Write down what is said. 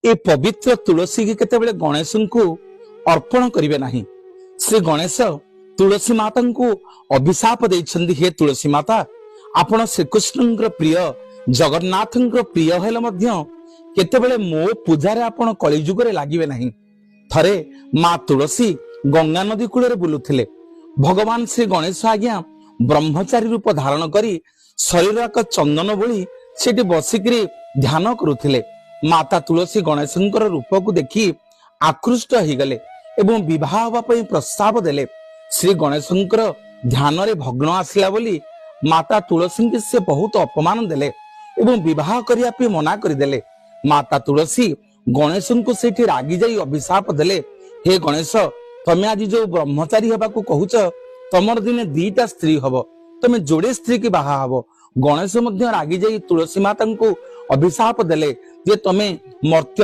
ଏ ପବିତ୍ର ତୁଳସୀକି କେତେବେଳେ ଗଣେଶଙ୍କୁ ଅର୍ପଣ କରିବେ ନାହିଁ। ଶ୍ରୀ ଗଣେଶ ତୁଳସୀ ମାତାଙ୍କୁ ଅଭିଶାପ ଦେଇଛନ୍ତି, ହେ ତୁଳସୀ ମାତା, ଆପଣ ଶ୍ରୀକୃଷ୍ଣଙ୍କର ପ୍ରିୟ, ଜଗନ୍ନାଥଙ୍କର ପ୍ରିୟ ହେଲେ ମଧ୍ୟ କେତେବେଳେ ମୋ ପୂଜାରେ ଆପଣ କଳିଯୁଗରେ ଲାଗିବେ ନାହିଁ। ଥରେ ମା ତୁଳସୀ ଗଙ୍ଗା ନଦୀ କୂଳରେ ବୁଲୁଥିଲେ। ଭଗବାନ ଶ୍ରୀ ଗଣେଶ ଆଜ୍ଞା ବ୍ରହ୍ମଚାରୀ ରୂପ ଧାରଣ କରି ଶରୀର ଏକ ଚନ୍ଦନ ବୋଳି ସେଠି ବସିକିରି ଧ୍ୟାନ କରୁଥିଲେ। ମାତା ତୁଳସୀ ଗଣେଶଙ୍କର ରୂପକୁ ଦେଖି ଆକୃଷ୍ଟ ହେଇଗଲେ ଏବଂ ବିବାହ ହେବା ପାଇଁ ପ୍ରସ୍ତାବ ଦେଲେ। ଶ୍ରୀ ଗଣେଶଙ୍କର ଧ୍ୟାନରେ ଭଗ୍ନ ଆସିଲା ବୋଲି ମାତା ତୁଳସୀଙ୍କୁ ସେ ବହୁତ ଅପମାନ ଦେଲେ ଏବଂ ବିବାହ କରିବା ପାଇଁ ମନା କରିଦେଲେ। ମାତା ତୁଳସୀ ଗଣେଶଙ୍କୁ ସେଇଠି ରାଗି ଯାଇ ଅଭିଶାପ ଦେଲେ, ହେ ଗଣେଶ, ତମେ ଆଜି ଯୋଉ ବ୍ରହ୍ମଚାରୀ ହେବାକୁ କହୁଛ, ତମର ଦିନେ ଦିଟା ସ୍ତ୍ରୀ ହବ, ତମେ ଯୋଡେ ସ୍ତ୍ରୀ କି ବାହା ହବ। ଗଣେଶ ମଧ୍ୟ ରାଗି ଯାଇ ତୁଳସୀ ମାତାଙ୍କୁ ଅଭିଶାପ ଦେଲେ ଯେ ତମେ ମର୍ତ୍ତ୍ୟ